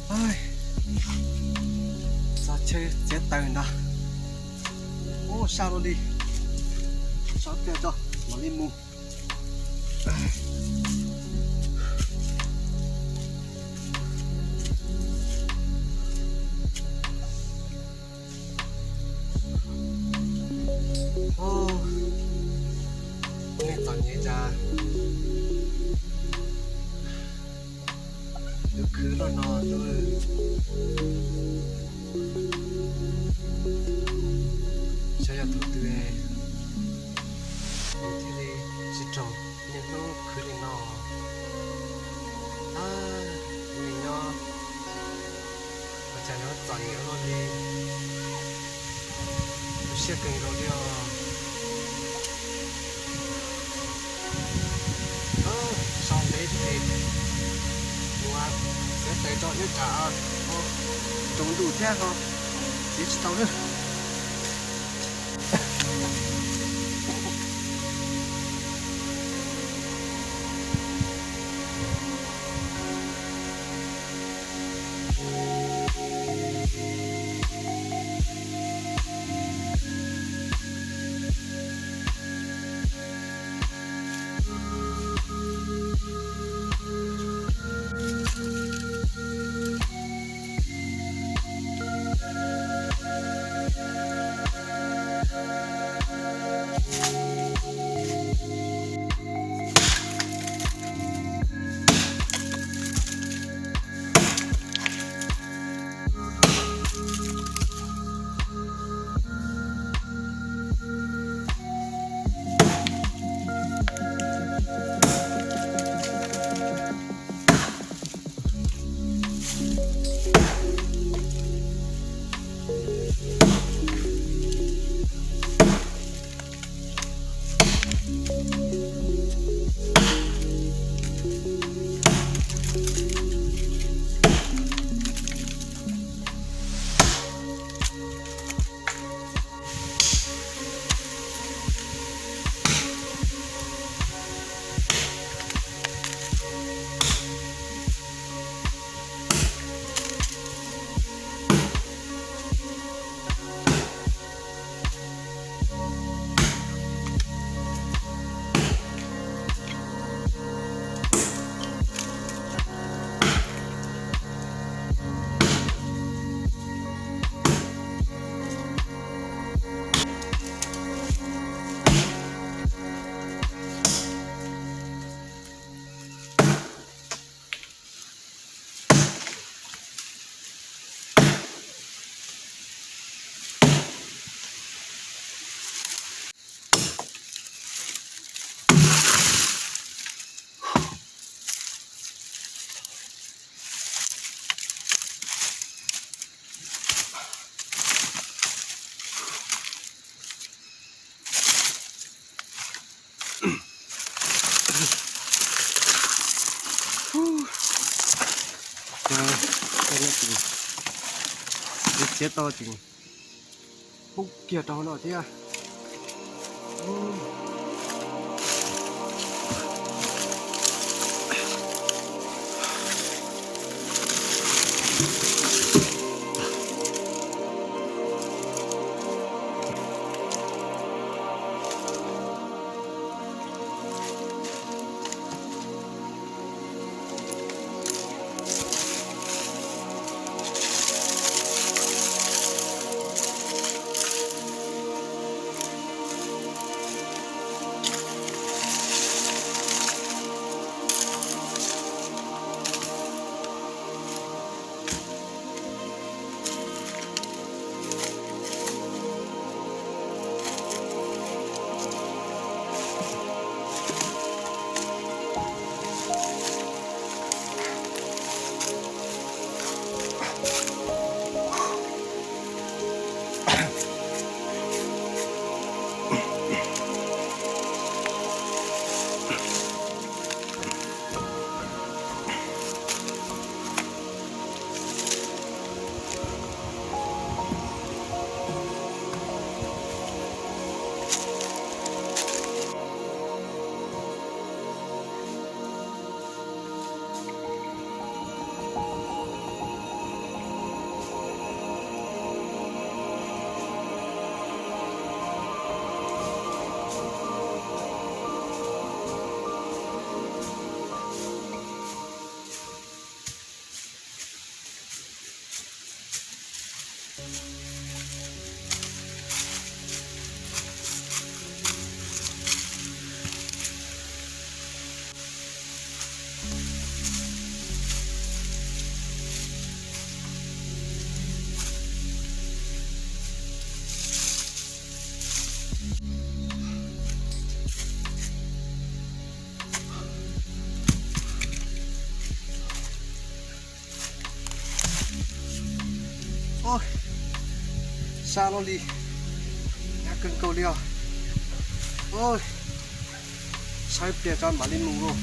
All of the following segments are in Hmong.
Txog chaw txiav taws ntag. Ub, sab luaj li. Sab tiag tso, mam li mus. Ub, nej txom nyem cas, tus khwv luaj no tus, xyov yog thaum twg nws thiaj li tsis raug niaj hnub khwv li no. Ab, me nyob ua cas yuav txom nyem luaj li, tu siab kawg nkaus li os. Sau ntev ces mus txiav taws tso nyob tsam tsaus ntuj thiab ho txiav tsis tau lawm. Txiav tau ces pub kiag rau hauv no thiab. Sab loj li, nyab kawg nkaus li os. Saib pliag tso mam li mus lauj.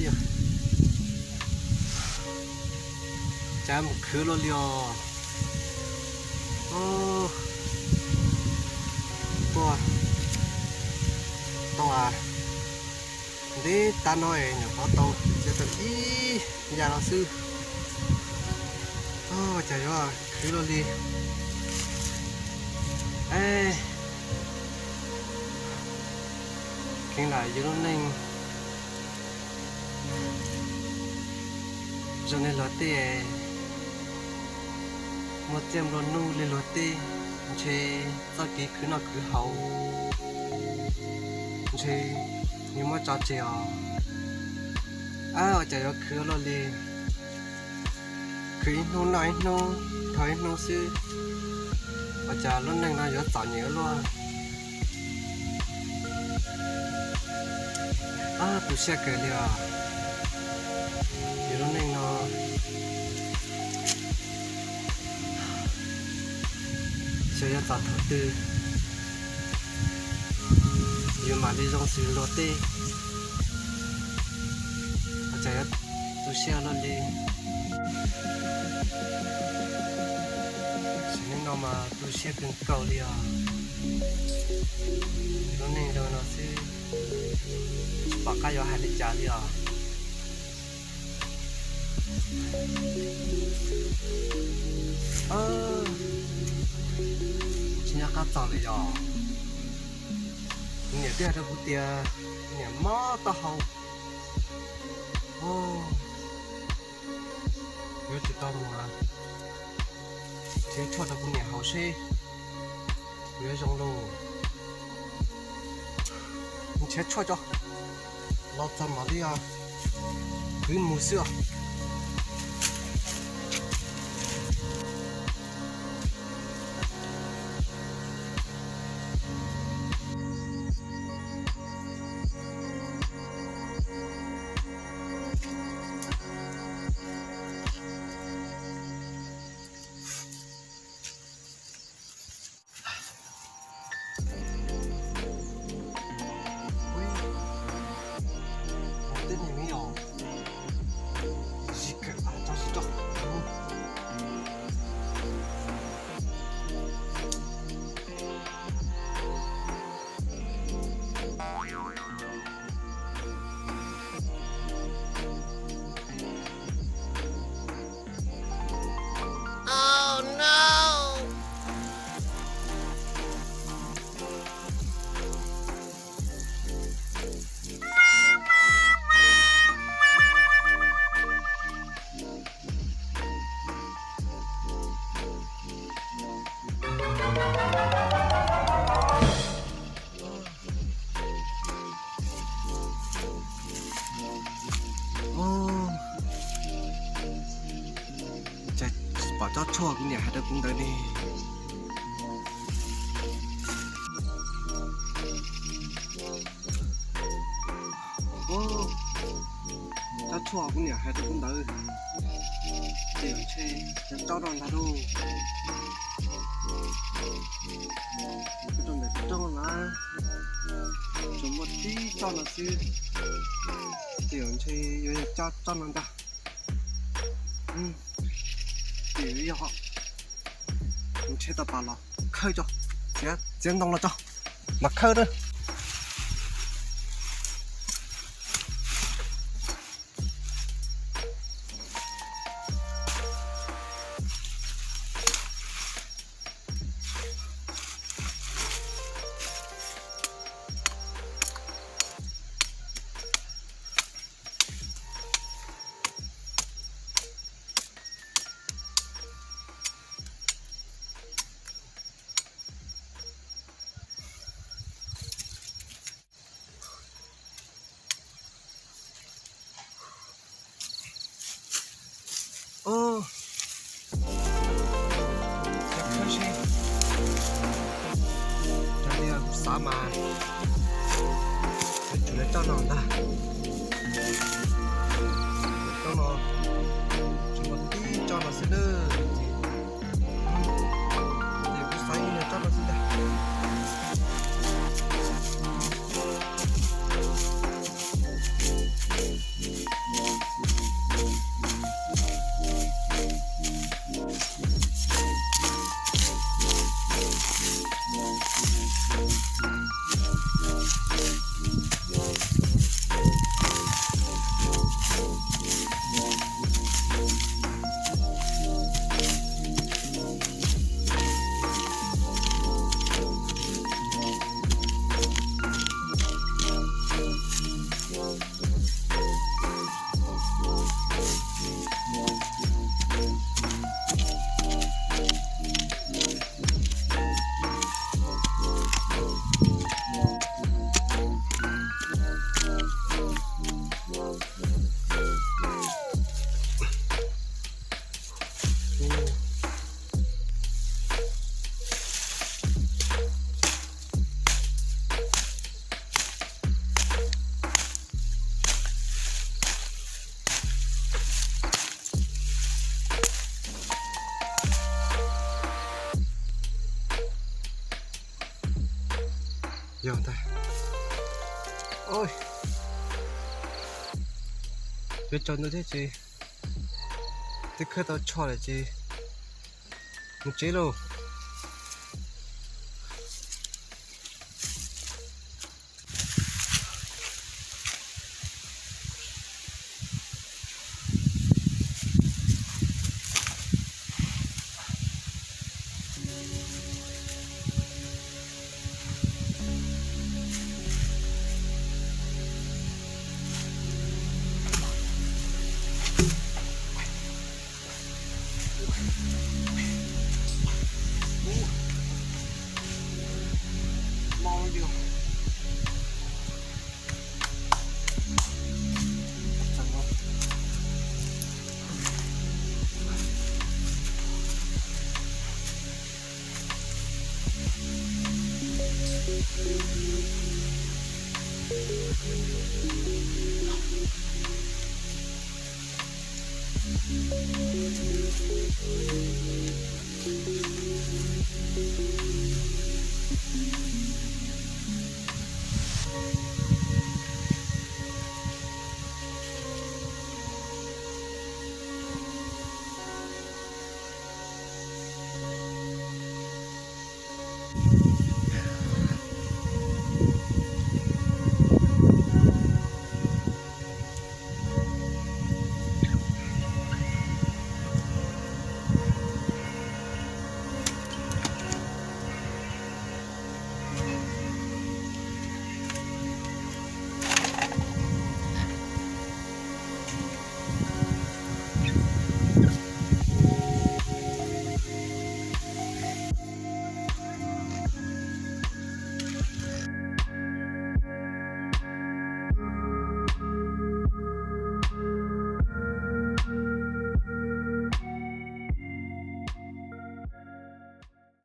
Yog cas mus khwv luaj li os. Tuaj tau ntev tag no es nyuam qhuav tau txiav tau ib yam no xwb. Cas yuav khwv luaj li. Kheev lam yus lub neej zoo li luag tej, muaj txiaj nplua nuj li luag tej, ntshe txoj kev khwv noj khwv haus ntshe yuav muab tso tseg os. Ab, ua cas yuav khwv luaj li. Khwv ib hnub noj ib hnub, dhau ib hnub xwb, ua cas lub neej no yuav txom nyem luaj. Ab, tu siab kawg li os. Yus lub neej no xyov yuav txog thaum twg yus mam li zoo xws luag tej. Ua cas yuav tu siab luaj li. Sim neej no mas tu siab kawg nkaus li os. Lub neej zoo no xwb, tsis pom qab yuav hais li cas li os. Tsis nyob qab txog lawm yog. Kuv niam twb hais rau kuv tias kuv niam mob taub hau. Yuav tsum tau mus nrhiav tshuaj rau kuv niam haus seb kuv yuav zoo lauj. Nrhiav tshuaj tso, los txog mam li os, kwv mus xwb os. Pom tsob tshuaj kuv niam hais rau kuv ntawd ne. Tsob tshuaj kuv niam hais rau kuv ntawd, ces ntshe cov tsob no ntag lauj. Rau ntawm tsob no na, tsuas muaj tib tsob no xwb, ces ntshe yuav yog tsob no ntag. Ces yog ntshe tau pas los khawb tso, txiav ntoo los tso, mas khawb na. Os, khawb si, cov li kuv xav mas, yuav tsum lawv coj no ntag. Coj no, tsis muaj tib tsob no xwb na. Ces kuv xav ib nyuag tsob no xwb ntag. Yog ntag. Peb tsaus ntuj thiab ces twb khawb tau tsho lawm ces mus tsev lauj.